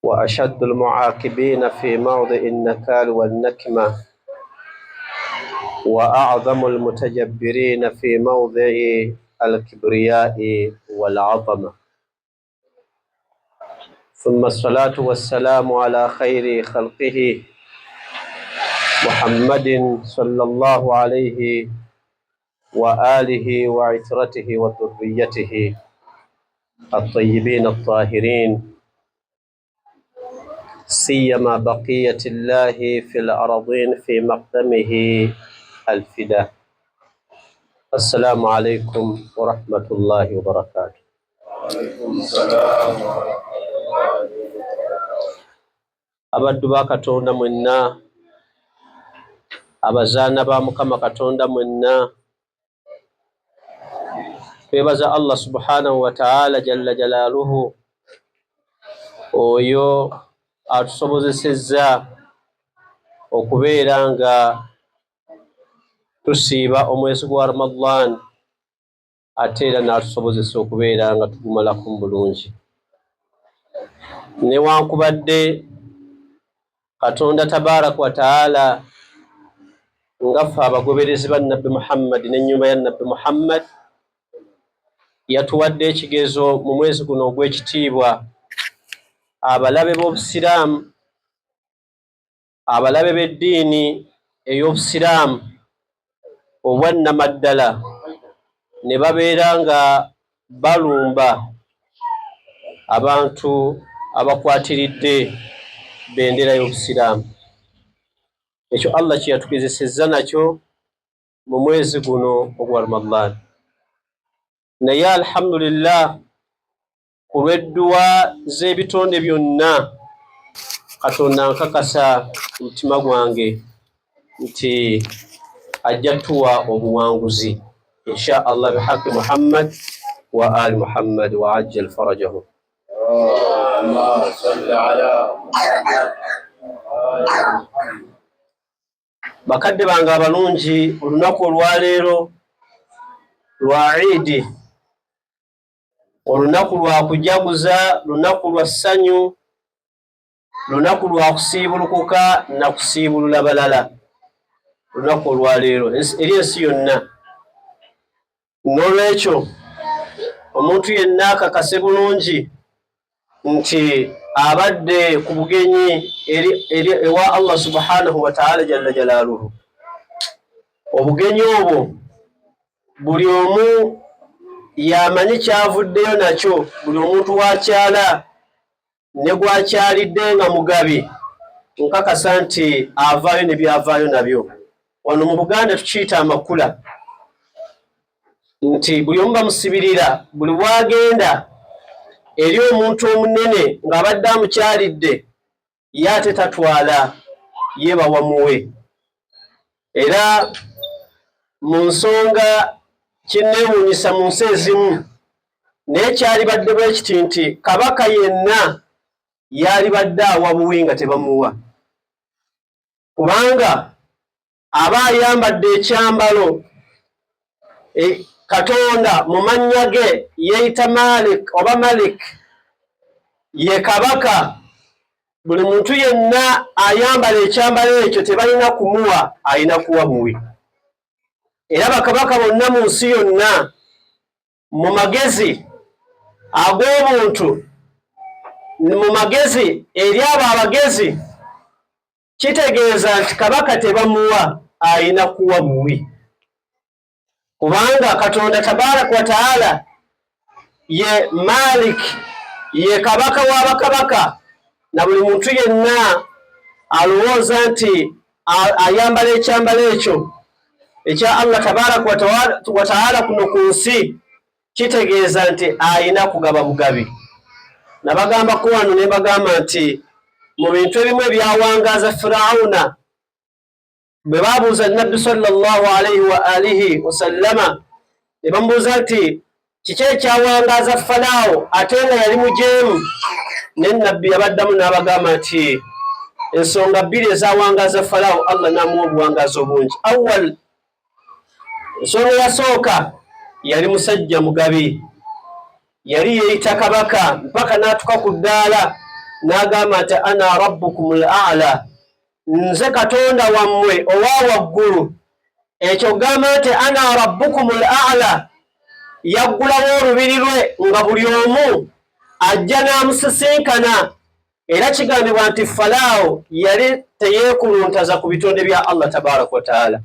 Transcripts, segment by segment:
وأشد المعاقبين في موضع النكال والنكمة، وأعظم المتجبرين في موضع الكبرياء والعظمة. ثم الصلاة والسلام على خير خلقه محمد صلى الله عليه وآله وعترته وذريته الطيبين الطاهرين، سيما بقية الله في الأرضين في مقدمه الفداء. السلام عليكم ورحمة الله وبركاته. Abaddu ba Katonda mwenna, abazaana ba Mukama Katonda mwenna, twebaza Allah subhanahu wa ta'ala jalla jalaaluhu oyo atusobozesezza okubeera nga tusiiba omwezi gwa Ramadhan, ate era n'atusobozesa okubeera nga tugumalako mu bulungi. Newankubadde Katonda tabaraka wa taala nga ffe abagoberezi ba Nabbi Muhammad n'ennyumba ya Nabbi Muhammad yatuwadde ekigezo mu mwezi guno ogw'ekitiibwa, abalabe b'Obusiraamu, abalabe b'eddiini ey'Obusiraamu obwannamaddala ne babeera nga balumba abantu abakwatiridde bendera y'Obusiraamu. Ekyo Allah kye yatugezesezza nakyo mu mwezi guno ogwa Ramadhan. Naye alhamdulillah, ku lw'edduwa z'ebitonde byonna, Katonda nkakasa omutima gwange nti ajja tuwa obuwanguzi insha Allah bihaqi Muhammad wa ali Muhammad wa ajjal farajahu. Bakadde bange abalungi, olunaku olwaleero lwa Idi, olunaku lwa kujaguza, lunaku lwa ssanyu, lunaku lwa kusiibulukuka na kusiibulula balala. Olunaku olwaleero eri ensi yonna. N'olwekyo omuntu yenna akakase bulungi nti abadde ku bugenyi eri ewa Allah subhanahu wa ta'ala jalla jalaaluhu. Obugenyi obwo buli omu yamanyi kyavuddeyo nakyo, buli omuntu wakyala ne gwakyalidde nga mugabi, nkakasa nti avaayo ne byavaayo nabyo. Wano mu Buganda tukiyita amakula, nti buli omu bamusibirira buli bwagenda eri omuntu omunene ng'abadde amukyalidde, ye ate tatwala, ye bawamuwe. Era mu nsonga kinneewuunyisa mu nsi ezimu, naye kyalibadde bwe kiti nti kabaka yenna yalibadde awa buwi nga tebamuwa, kubanga aba ayambadde ekyambalo Katonda mu mannya ge yeeyita Malik oba Malik, ye kabaka. Buli muntu yenna ayambala ekyambalo ekyo tebalina kumuwa, alina kuwa buwi. Era bakabaka bonna mu nsi yonna mu magezi ag'obuntu, mu magezi eri abo abagezi, kitegeeza nti kabaka tebamuwa, alina kuwa buwi, kubanga Katonda tabaraka wa taala ye Malik, ye kabaka w'abakabaka, na buli muntu yenna alowooza nti ayambala ekyambalo ekyo ekya Allah tabaraka wa taala kuno ku nsi, kitegeeza nti alina kugaba bugabi. Nabagambako wano ne bagamba nti mu bintu ebimu ebyawangaaza Firawuna, bwe babuuza Nabbi sallallahu alaihi wa alihi wasallama, ne bamubuuza nti kiki ekyawangaaza Falaawo ate nga yali mujeemu, ne Nabbi yabaddamu n'abagamba nti ensonga bbiri ezawangaaza Falaawo, Allah n'amuwa obuwangaazi obungi. Awal, ensonga eyasooka, yali musajja mugabi, yali yeeyita kabaka mpaka n'atuka ku ddaala N'agamba nti ana rabbukum l ala, nze katonda wammwe owa waggulu. Ekyo gamba nti ana rabbukum l ala, yaggulawo olubiri lwe nga buli omu ajja n'amusisinkana. Era kigambibwa nti Falaawo yali teyeekuluntaza ku bitonde bya Allah tabaraka wataala.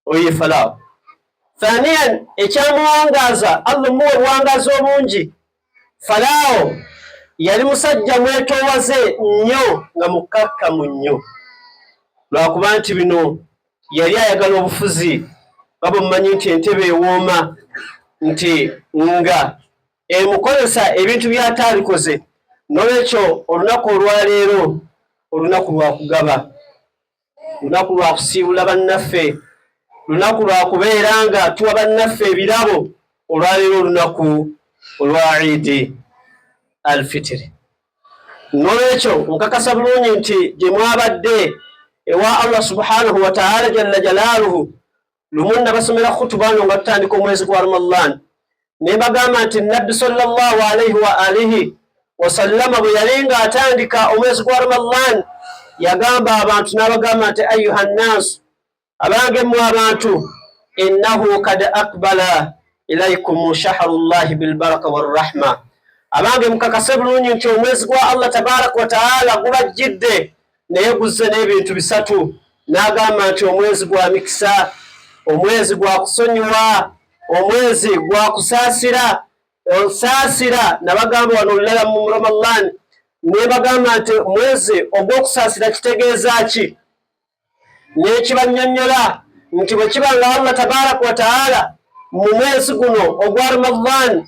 Oyo ye Falaawo. Thaniyan, ekyamuwangaaza, Allah omuwa obuwangaazi obungi, Falaawo yali musajja mwetoowaze nnyo nga mukkakkamu nnyo, lwakuba nti bino yali ayagala obufuzi, nga bwe mumanyi nti entebe ewooma, nti nga emukozesa ebintu by'ataalikoze. Nolwekyo olunaku olwaleero olunaku lwa kugaba, lunaku lwa kusiibula bannaffe, lunaku lwa kubeera nga tuwa bannaffe ebirabo. Olwaleero olunaku olwa Idi Alfitiri. Nolwekyo nkakasa bulungi nti gye mwabadde ewa Allah subhanahu wataala jalla jalaaluhu. Lumu nabasomera khutuba no nga tutandika omwezi gwa Ramadan, ne mbagamba nti Nabbi sallallahu alaihi wa alihi wasallama bwe yali ng'atandika omwezi gwa Ramadan, yagamba abantu n'abagamba nti ayuha nnaasu, abange mmwe abantu, innahu kad akbala ilaikum shahru llahi bilbaraka warrahma, abange mukakase bulungi nti omwezi gwa Allah tabaraka wataala gubajjidde, naye guzze n'ebintu bisatu. N'agamba nti omwezi gwa mikisa, omwezi gwa kusonyiwa, omwezi gwa kusaasira osaasira. Nabagamba wano olulala mu Ramadan ne bagamba nti mwezi ogw'okusaasira kitegeeza ki? N'ekibannyonnyola nti bwe kiba nga Allah tabaraka wataala mu mwezi guno ogwa Ramadan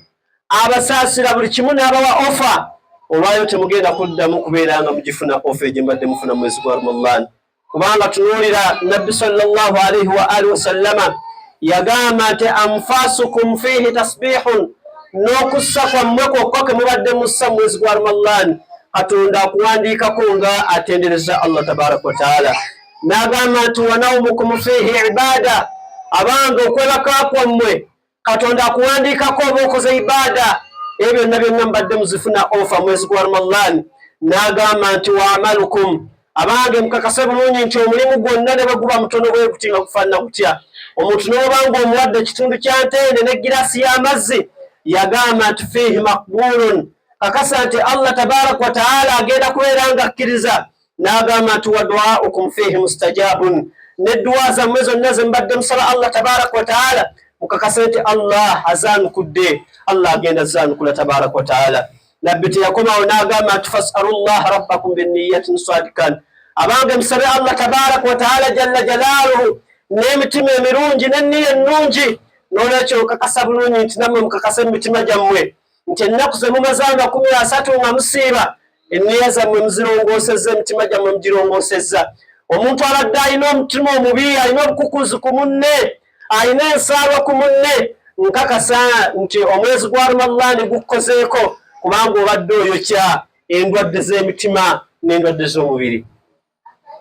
abasaasira buli kimu n'abawa ofa, olwayo temugenda kuddamu kubeera nga mugifuna ofa egye mbadde mufuna mu mwezi gwa Ramadan. Kubanga tunuulira Nabbi sallallahu alaihi wa alihi wasallama yagamba nti anfasukum fiihi tasbihun, n'okussa kwammwe kwokka ke mubadde mussa mu mwezi gwa Ramadan, Katonda akuwandiikako nga atendereza Allah tabaraka wataala. N'agamba nti wanaumukum fiihi ibada, abange okwebaka kwammwe Katonda akuwandiikako oba okoze ibaada. Ebyo byonna byonna mubadde muzifuna ofa mwezi gwa Ramadan. N'agamba nti wa amalukum, abange mukakase bulungi nti omulimu gwonna ne bwe guba mutono bwe guti nga gufaanana gutya, omuntu n'obanga omuwadde ekitundu kya ntende n'eggiraasi y'amazzi, yagamba nti fiihi makbulun, kakasa nti Allah tabaraka wataala agenda kubeera nga akkiriza. N'agamba nti wa duaukum fiihi mustajabun, nedduwa zammwe zonna ze mubadde musaba Allah tabaraka wataala, mukakase nti Allah azanukudde, Allah agenda zanukula tabaraka wataala. Nabbi teyakomawo, n'agamba nti fasalu llah rabbakum binniyatin sadikan, abange musabe Allah tabaraka wataala jalla jalaaluhu n'emitima emirungi n'enniya ennungi. N'olwekyo nkakasa bulungi nti nammwe mukakase mu mitima gyammwe nti ennaku ze mumaze 30 nga musiiba, enniya zammwe muzirongoosezza, emitima gyammwe mugirongoosezza. Omuntu abadde alina omutima omubi, alina obukukuzi ku munne, alina ensaalwa ku munne, nkakasa nti omwezi gwa Ramadani gukukozeeko, kubanga obadde oyokya endwadde z'emitima n'endwadde z'omubiri.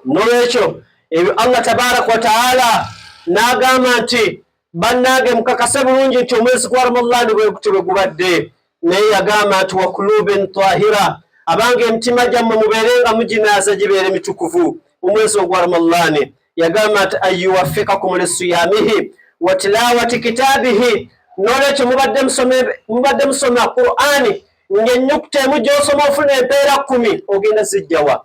Nolwekyo ebyo Allah tabaraka wataala n'agamba nti bannange mukakase bulungi nti omwezi gwa Ramadani bwe gutyo bwe gubadde. Naye yagamba nti wa kulubin tahira, abange emitima gyammwe mubeere nga muginaaza gibeere mitukuvu mu mwezi ogwa Ramadani. Yagamba nti anyuwafikakum lisiyamihi wa tilawati kitabihi. Nolwekyo mubadde musoma Qur'ani ng'ennyukuta emu gy'osoma ofuna empeera 10, ogenda zijjawa?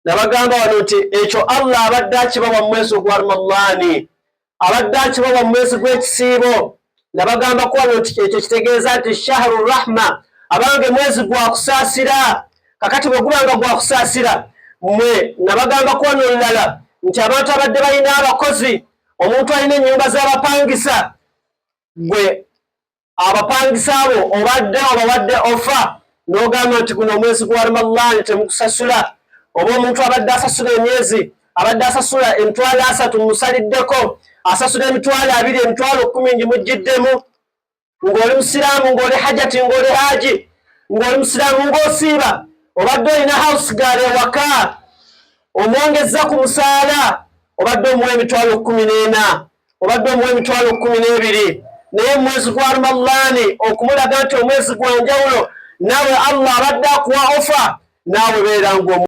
Nabagamba wano nti ekyo Allah abadde akibawa mu mwezi ogwa Ramadani, abadde akibawa mu mwezi gw'ekisiibo. Nabagambako wano nti ekyo kitegeeza nti shahru rahma, abange mwezi gwa kusaasira. Kakati bwe guba nga gwa kusaasira mwe, nabagambako wano olulala nti abantu abadde balina abakozi, omuntu alina ennyumba z'abapangisa, gwe abapangisa abo obadde obawadde ofa n'ogamba nti guno omwezi gwa Ramadani temukusasula, oba omuntu abadde asasula emyezi, abadde asasula 300,000, musaliddeko asasula 20,000, 10,000 ngimuggiddemu. Ng'oli musiraamu, ng'oli hajati, ng'oli haji, ng'oli musiraamu, ng'osiiba, obadde olina house girl ewaka, omwongeza ku musaala, obadde omuwa 14,000, obadde omuwa 12,000, naye omwezi gwa Ramadani okumulaga nti omwezi gwa njawulo, nawe Allah abadde akuwa ofa. Naawe beera ng'omu.